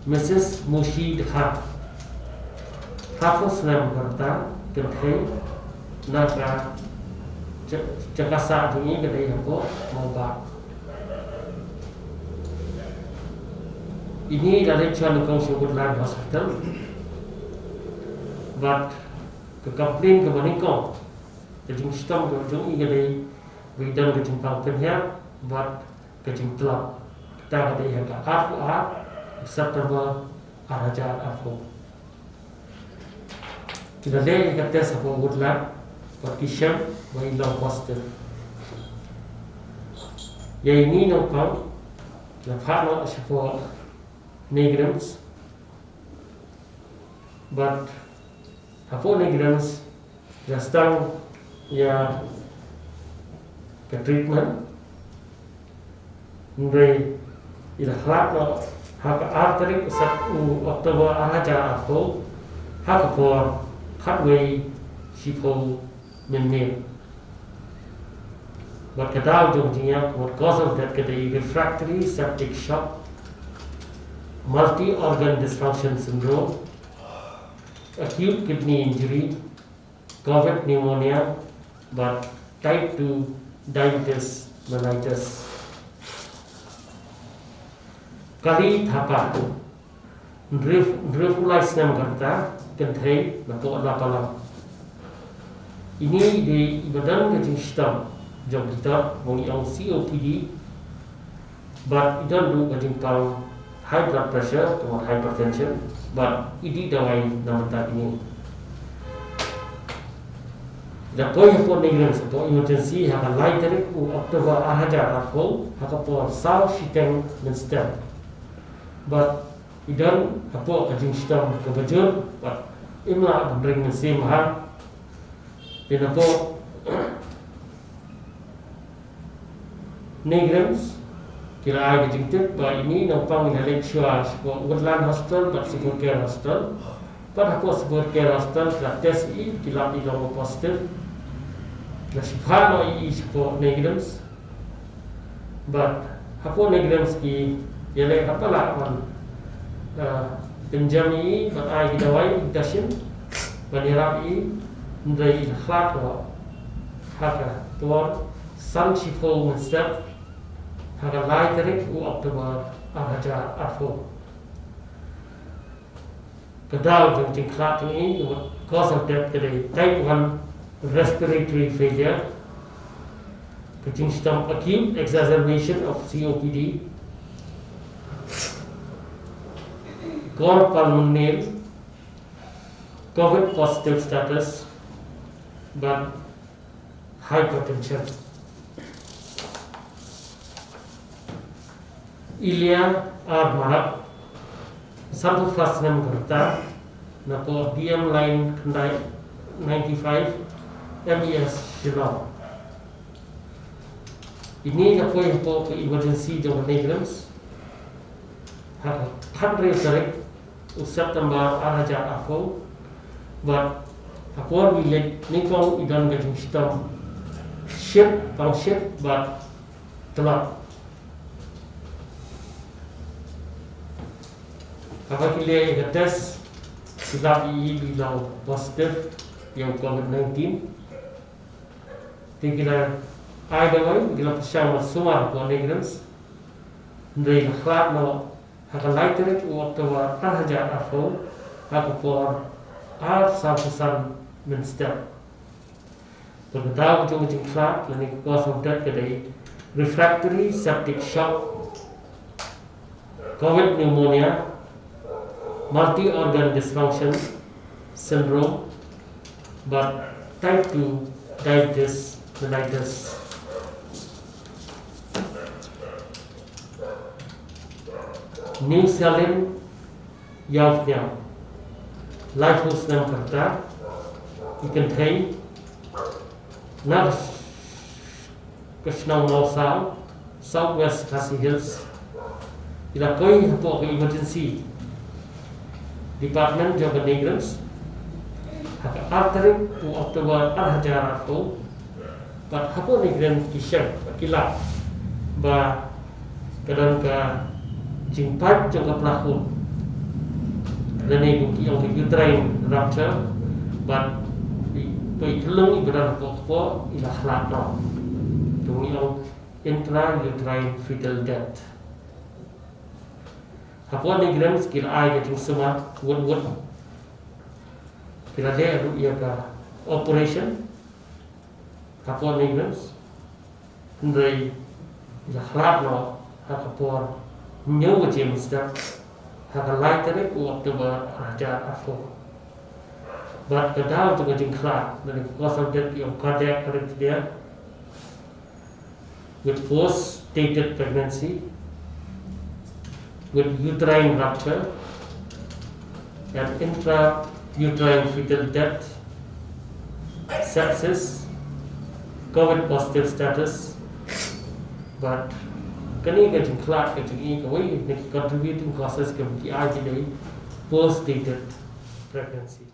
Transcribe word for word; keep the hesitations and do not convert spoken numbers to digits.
Mrs Mushi Dkhar, hynriewphew snem ka rta, kynthei, na ka jaka sah jong i ka dei hapoh Mawbah. Ine i la leit sha nyngkong sha Woodland Hospital bad ka complain kaba nyngkong, ka jingshitom ka jong i ka dei ba i don ka jingpang pynhiar bad ka jingtlot. Kata ka dei ha ka arphew ar September arhajar arphew. Ki la leh ïa ka test hapoh Woodland bad ki shem ba i long positive. Ïa ine i nongpang la phah noh shapoh NEIGRIHMS bad hapoh NEIGRIHMS la sdang ïa ka treatment. Hynrei i la khlad noh ha ka ar tarik u Sep-, u October arhajar arphew ha ka por khatwei shiphew mynmiet. Bad ka daw jong ka jingïap, what cause of death ka dei refractory septic shock, multi organ dysfunction syndrome, acute kidney injury, COVID pneumonia bad type two diabetes mellitus. Kali Thapa, hynriew, hynriewphew lai snem ka rta, kynthei, napoh Lapalang. Ine i dei iba don ka jingshitom jong ki tot, ba ngi ong COPD, bad i don ruh ka jingpang high blood pressure, ka ong hypertension, bad i dih dawai na ka bynta kine. I la poi hapoh NEIGRIHMS, hapoh emergency, ha ka lai tarik u October arhajar arphew, ha ka por saw shiteng mynstep. Bad i don hapoh ka jingshitom kaba jur, bad im lah ban ring mynsiem bha. Te napoh NEIGRIHMS ki la ai ka jingtip ba ine i nongpang i la leit shuwa shapoh Woodland Hospital bad Super Care Hospital. Bad hapoh Super Care Hospital ki la test ïa i, ki lap i long positive. Ki la shim noh ïa i shapoh NEIGRIHMS. Bad hapoh NEIGRIHMS ki ïaleh haba lah ban, eh, pynjem ïa i bad ai ki dawai, i da shin ban ïarap ïa i, hynrei i la khlad noh ha ka por san shiphew mynstep ha ka lai tarik u October arhajar arphew. Ka daw jong ka jingkhlad jong i, ka cause of death ka dei type one respiratory failure, ka jingshitom acute exacerbation of COPD, cor pulmonale, COVID positive status, bad hypertension. Ilya R Marak, sanphew phra snem ka rta, napoh D M Line Khyndai ninety-five, M E S Shillong. Ine i la poi hapoh ka emergency jong ka NEIGRIHMS ha ka khathynriew tarik u September arhajar arphew, bad ha ka por ba i leit nyngkong i don ka jingshitom shit, pang shit bad tlot. Haba ki leh ïa ka test, ki lap ïa i ba i long positive ïa u COVID nineteen. Te ki la ai dawai, ki la pynshong ban sumar hapoh NEIGRIHMS. Hynrei i la khlad noh ha ka lai tarik u October arhajar arphew ha ka por ar sawphew san mynstep. Bad ka daw jong ka jingkhlad lane ka cause of death ka dei refractory septic shock, COVID pneumonia, multi organ dysfunction syndrome, bad type two diabetes mellitus. New Salem Ïawphniang, laiphew snem ka rta, i kynthei, na ka shnong Mawsaw, South West Khasi Hills, i la poi hapoh ka emergency department jong ka NEIGRIHMS ha ka ar tarik u October arhajar arphew. Bad hapoh NEIGRIHMS ki shem, ki lap ba ka don ka jingpait jong ka plakhut Lane kum ki ong ka uterine rupture, bad i, ba i khyllung iba don hapoh kpoh i la khlad noh. Kum i ong intrauterine fetal death. Hapoh NEIGRIHMS ki la ai ka jingsumar wut wut. Ki la leh ruh ïa ka operation hapoh NEIGRIHMS. Hynrei i la khlad noh ha ka por hynñiew baje mynstep ha ka lai tarik u October ar hajar arphew. Bad ka daw jong ka jingkhlad, lane ka cause of death ki ong cardiac arrhythmia with post dated pregnancy, with uterine rupture and intrauterine fetal death, sepsis, COVID positive status. Bad kane ka jingkhlad ka jong i, kawei na ki contributing causes ka ba ki ai ki dei post dated pregnancy.